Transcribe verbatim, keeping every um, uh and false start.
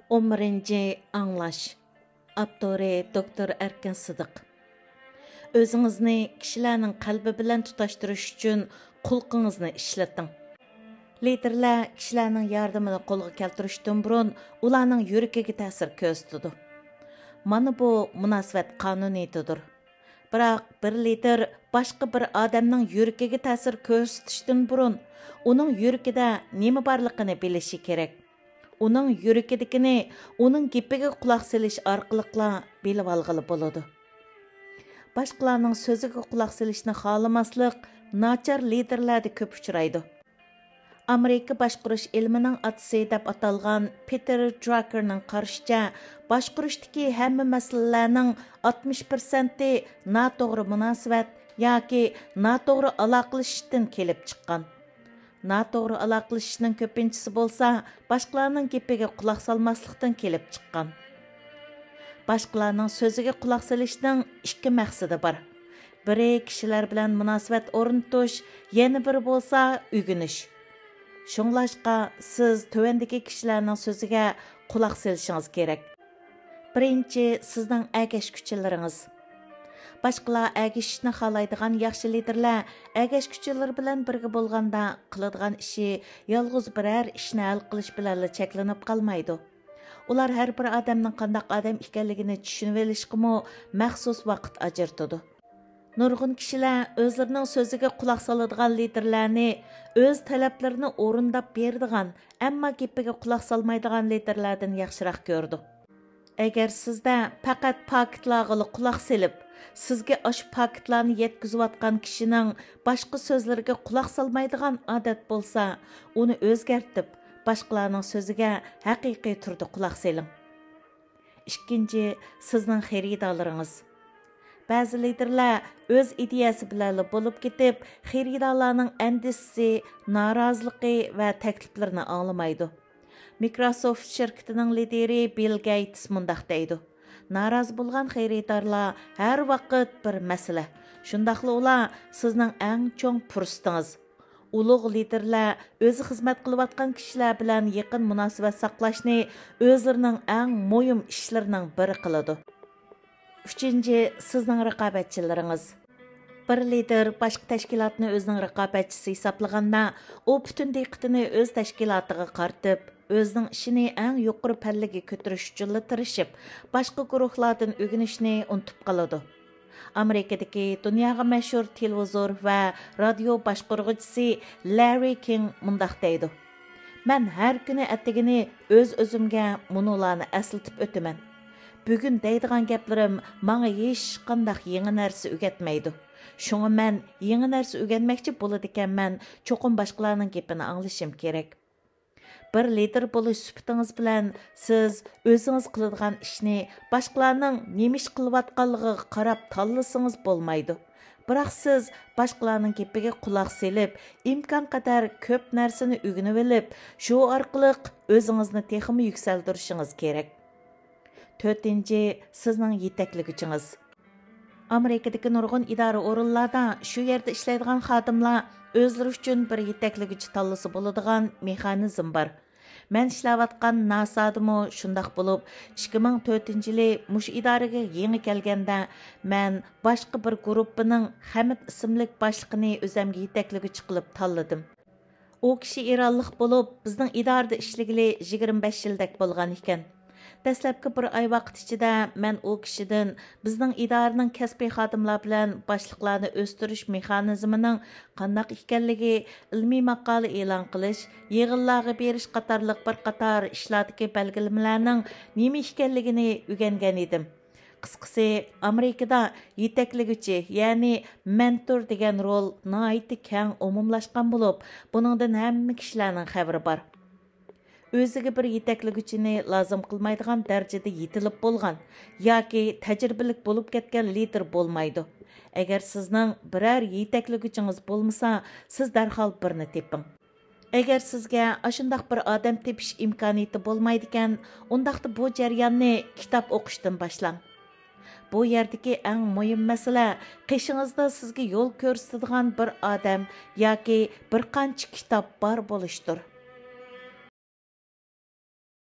ئون بىرىنچى ئاڭلاش. ئاپتورى دوكتور ئەركىن سىدىق. ئۆزىڭىزنى كىشىلەرنىڭ قەلبى بىلەن تۇتاشتۇرۇش ئۈچۈن قۇلىقىڭىزنى ئىشلىتىڭ. لىدېرلەر كىشىلەرنىڭ ياردىمىنى قولغا كەلتۈرۈشتىن بۇرۇن ئۇلارنىڭ يۈرىكىگە تەسىر كۆرسىتىدۇ. مانا بۇ مۇناسىۋەت قانۇنىيىتىدۇر. بىراق بىر لىدېر باشقا بىر ئادەمنىڭ يۈرىكىگە تەسىر كۆرسىتىشتىن بۇرۇن، ئۇنىڭ يۈرىكىدە نېمە بارلىقىنى بىلىشى كېرەك. ئۇنىڭ يۈرىكىدىكىنى ئۇنىڭ گېپىگە قۇلاق سېلىش ئارقىلىقلا بىلىۋالغىلى بولىدۇ. باشقىلارنىڭ سۆزىگە قۇلاق سېلىشنى خالىماسلىق ناچار لىدېرلەردە كۆپ ئۇچرايدۇ. ئامېرىكا باشقۇرۇش ئىلمىنىڭ ئاتىسى دەپ ئاتالغان پېتېر دراكېرنىڭ قارىشىچە، باشقۇرۇشتىكى ھەممە مەسىلىلەرنىڭ ئاتمىش پىرسەنتى ناتوغرا مۇناسىۋەت ياكى ناتوغرا ئالاقىلىشىشتىن كېلىپ چىققان. ناتوغرا ئالاقىلىشىشنىڭ كۆپىنچىسى بولسا باشقىلارنىڭ گېپىگە قۇلاق سالماسلىقتىن كېلىپ چىققان. باشقىلارنىڭ سۆزىگە قۇلاق سېلىشنىڭ ئىككى مەقسىتى بار. بىرى كىشىلەر بىلەن مۇناسىۋەت ئورنىتىش، يەنە بىرى بولسا ئۆگىنىش. شۇڭلاشقا سىز تۆۋەندىكى كىشىلەرنىڭ سۆزىگە قۇلاق سېلىشىڭىز كېرەك. بىرىنچى، سىزنىڭ ئەگەشكۈچىلىرىڭىز. باشقىلار ئەگىشىشنى خالايدىغان ياخشى لىدېرلەر ئەگەشكۈچىلىرى بىلەن بىرگە بولغاندا قىلىدىغان ئىشى يالغۇز بىرەر ئىشنى ھەل قىلىش بىلەنلا چەكلىنىپ قالمايدۇ. ئۇلار ھەر بىر ئادەمنىڭ قانداق ئادەم ئىكەنلىكىنى چۈشىنىۋېلىشقىمۇ مەخسۇس ۋاقىت ئاجرىتىدۇ. نۇرغۇن كىشىلەر ئۆزلىرىنىڭ سۆزىگە قۇلاق سالىدىغان لىدېرلەرنى ئۆز تەلەپلىرىنى ئورۇنداپ بېرىدىغان، ئەمما گېپىگە قۇلاق سالمايدىغان لىدېرلەردىن ياخشىراق كۆرىدۇ. ئەگەر سىزدە پەقەت پاكىتلارغىلا قۇلاق سېلىپ، سىزگە ئاشۇ پاكىتلارنى يەتكۈزۈۋاتقان كىشىنىڭ باشقا سۆزلىرىگە قۇلاق سالمايدىغان ئادەت بولسا، ئۇنى ئۆزگەرتىپ، باشقىلارنىڭ سۆزىگە ھەقىقىي تۈردە قۇلاق سېلىڭ. ئىككىنچى، سىزنىڭ خېرىدارلىرىڭىز. بەزى لىدېرلەر ئۆز ئىدىيەسى بىلەنلا بولۇپ كېتىپ، خېرىدارلارنىڭ ئەندىشىسى، نارازىلىقى ۋە تەكلىپلىرىنى ئاڭلىمايدۇ. مىكروسوفت شىركىتىنىڭ لىدىرى بىل گېيتس مۇنداق دەيدۇ: «نارازى بولغان خېرىدارلار ھەر ۋاقىت بىر مەسىلە. شۇنداقلا ئۇلار سىزنىڭ ئەڭ چوڭ پۇرسىتىڭىز.» ئۇلۇغ لىدېرلەر ئۆزى خىزمەت قىلىۋاتقان كىشىلەر بىلەن يېقىن مۇناسىۋەت ساقلاشنى ئۆزلىرىنىڭ ئەڭ مۇھىم ئىشلىرىنىڭ بىرى قىلىدۇ. ئۈچىنچى، سىزنىڭ رىقابەتچىلىرىڭىز. بىر لىدېر باشقا تەشكىلاتنى ئۆزىنىڭ رىقابەتچىسى ھېسابلىغاندا، ئۇ پۈتۈن دىققىتىنى ئۆز تەشكىلاتىغا قارىتىپ، ئۆزىنىڭ ئىشىنى ئەڭ يۇقىرى پەللىگە كۆتۈرۈش ئۈچۈنلا تىرىشىپ، باشقا گۇرۇھلاردىن ئۆگىنىشنى ئۇنتۇپ قالىدۇ. ئامېرىكىدىكى دۇنياغا مەشھۇر تېلېۋىزور ۋە رادىيو باشقۇرغۇچىسى لاررى كىڭ مۇنداق دەيدۇ: «مەن ھەر كۈنى ئەتىگىنى ئۆز-ئۆزۈمگە مۇنۇلارنى ئەسلىتىپ ئۆتىمەن. بۈگۈن دەيدىغان گەپلىرىم ماڭا ھېچقانداق يېڭى نەرسە ئۆگەتمەيدۇ. شۇڭا مەن يېڭى نەرسە ئۆگەنمەكچى بولىدىكەنمەن، چوقۇم باشقىلارنىڭ گېپىنى ئاڭلىشىم كېرەك.» بىر لىدېر بولۇش سۈپىتىڭىز بىلەن سىز ئۆزىڭىز قىلىدىغان ئىشنى باشقىلارنىڭ نېمە ئىش قىلىۋاتقانلىقىغا قاراپ تاللىسىڭىز بولمايدۇ. بىراق سىز باشقىلارنىڭ گېپىگە قۇلاق سېلىپ، ئىمكانقەدەر كۆپ نەرسىنى ئۆگىنىۋېلىپ، شۇ ئارقىلىق ئۆزىڭىزنى تېخىمۇ يۈكسەلدۈرۈشىڭىز كېرەك. تۆتىنچى، سىزنىڭ يېتەكلىگۈچىڭىز. ئامېرىكىدىكى نۇرغۇن ئىدارە ئورۇنلاردا شۇ يەردە ئىشلەيدىغان خادىملار ئۆزلىرى ئۈچۈن بىر يېتەكلىگۈچى تاللىسا بولىدىغان مېخانىزم بار. مەن ئىشلەۋاتقان ناسادىمۇ شۇنداق بولۇپ، ئىككى مىڭ تۆتىنچى يىلى مۇشۇ ئىدارىگە يېڭى كەلگەندە، مەن باشقا بىر گۇرۇپپىنىڭ خەمىت ئىسىملىك باشلىقىنى ئۆزەمگە يېتەكلىگۈچى قىلىپ تاللىدىم. ئۇ كىشى ئىرانلىق بولۇپ، بىزنىڭ ئىدارىدە ئىشلىگىلى يىگىرمە بەش يىلدەك بولغان ئىكەن. دەسلەپكى بىر ئاي ۋاقىت ئىچىدە مەن ئۇ كىشىدىن بىزنىڭ ئىدارىنىڭ كەسپىي خادىملار بىلەن باشلىقلارنى ئۆستۈرۈش مېخانىزمىنىڭ قانداق ئىكەنلىكى، ئىلمىي ماقالە ئېلان قىلىش، يىغىنلارغا بېرىش قاتارلىق بىر قاتار ئىشلاردىكى بەلگىلىمىلەرنىڭ نېمە ئىكەنلىكىنى ئۆگەنگەن ئىدىم. قىسقىسى، ئامېرىكىدا يېتەكلىگۈچى، يەنى مېنتور دېگەن رول ناھايىتى كەڭ ئومۇملاشقان بولۇپ، بۇنىڭدىن ھەممە كىشىلەرنىڭ خەۋىرى بار. ئۆزىگە بىر يېتەكلىگۈچىنى لازىم قىلمايدىغان دەرىجىدە يېتىلىپ بولغان ياكى تەجرىبىلىك بولۇپ كەتكەن لىدېر بولمايدۇ. ئەگەر سىزنىڭ بىرەر يېتەكلىگۈچىڭىز بولمىسا، سىز دەرھال بىرنى تېپىڭ. ئەگەر سىزگە ئاشۇنداق بىر ئادەم تېپىش ئىمكانىيىتى بولمايدىكەن، ئۇنداقتا بۇ جەرياننى كىتاب ئوقۇشتىن باشلاڭ. بۇ يەردىكى ئەڭ مۇھىم مەسىلە قېشىڭىزدا سىزگە يول كۆرسىتىدىغان بىر ئادەم ياكى بىر قانچە كىتاب بار بولۇشتۇر.